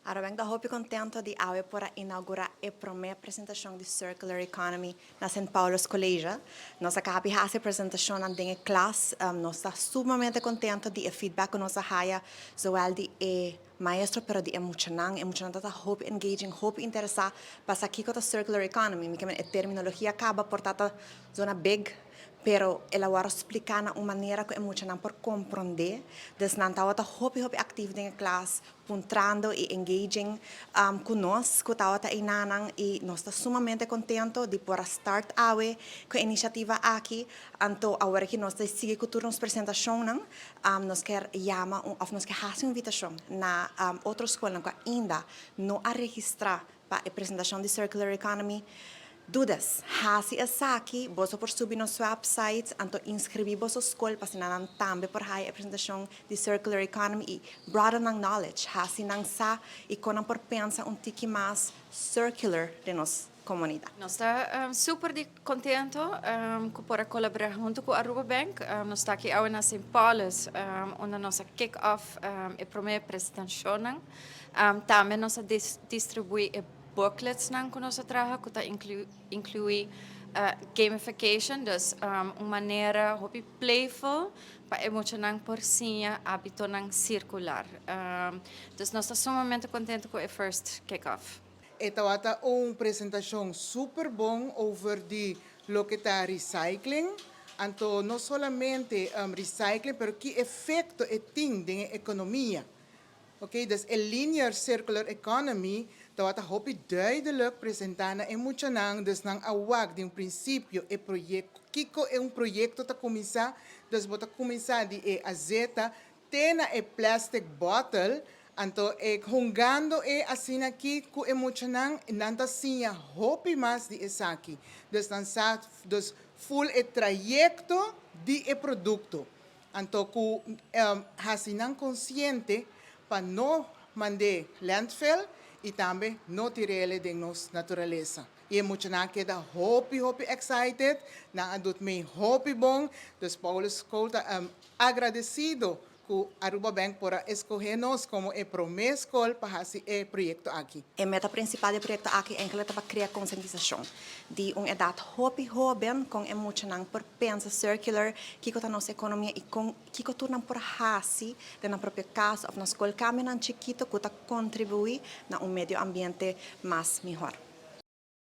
Aruba Bank ta hopi contento di awe por a inaugura e prome presentacion di Circular Economy na Sint Paulus College. Nos a caba di haci e presentacionnan den e klas. Nos ta sumamente contento di e feedback cu nos a haya, zowel di e maestro pero di e muchanan. E muchanan ta hopi engaging, hopi interesa pa sa kico ta Circular Economy. Mi e terminologia caba por ta zona big, pero el a wordo splica na un manera cu e muchanan por comprende. Dus nan tawata hopi hopi activo den e klas, puntrando y engaging cu nos, cu tawata eynan, y nos ta sumamente contento di por start awe cu e iniciativa aki. Anto awor cu nos ta sigui cu tur nos presentacionnan, nos kier yama of nos kier haci un invitacion na otro scol cu ainda no a registra pa e presentacion di Circular Economy. Do this. Haci esaki, boso por subi nos website, anto inscribi boso scol pa asina nan tambe por haya e presentacion di Circular Economy y broaden nan knowledge. Haci nan sa y con nan por pensa un tiki mas circular den nos comunidad. Nos ta super di contento cu por colabora hunto cu Aruba Bank. Nos ta aki awe na St. Paulus, unda nos a kick off e prome presentacion. Tambe nos a distribui e booklets nan cu nos a traha, cu ta inclui gamification, dus un manera hopi playful pa e muchanan por siña habitonan circular. Dus nos ta sumamente contento cu e first kick-off. E tawata un presentacion super bon over di loke ta recycling. Anto no solamente recycling, pero ki efecto e tin den economia. Ok, dus e linear circular economy tawata hopi duidelijk presenta na e muchanan, dus nan a wak di un principio e proyecto, kiko e un proyecto ta cuminsa, dus bo ta cuminsa di e azeta te na e plastic bottle, anto e hungando e asina aki cu e muchanan, nan ta siña hopi mas di esaki. Dus nan sa, dus full e trayecto di e producto. Anto cu hasi nan consciente pa no mand'e landfill y tambe no tir'e den nos naturalesa. Y e muchanan keda hopi hopi excited, nan a doet mee hopi bon, dus Paulus School ta agradecido cu Aruba Bank por a escoge nos como e prome school pa haci e proyecto aki. E meta principal di e proyecto aki eigenlijk ta pa crea concientisacion di un edad hopi hoben con e muchanan por pensa circular, kiko ta nos economia y con kiko tur nan por hasi den nan propio cas of na school, cambionan chikito cu ta contribui na un medio ambiente mas mihor.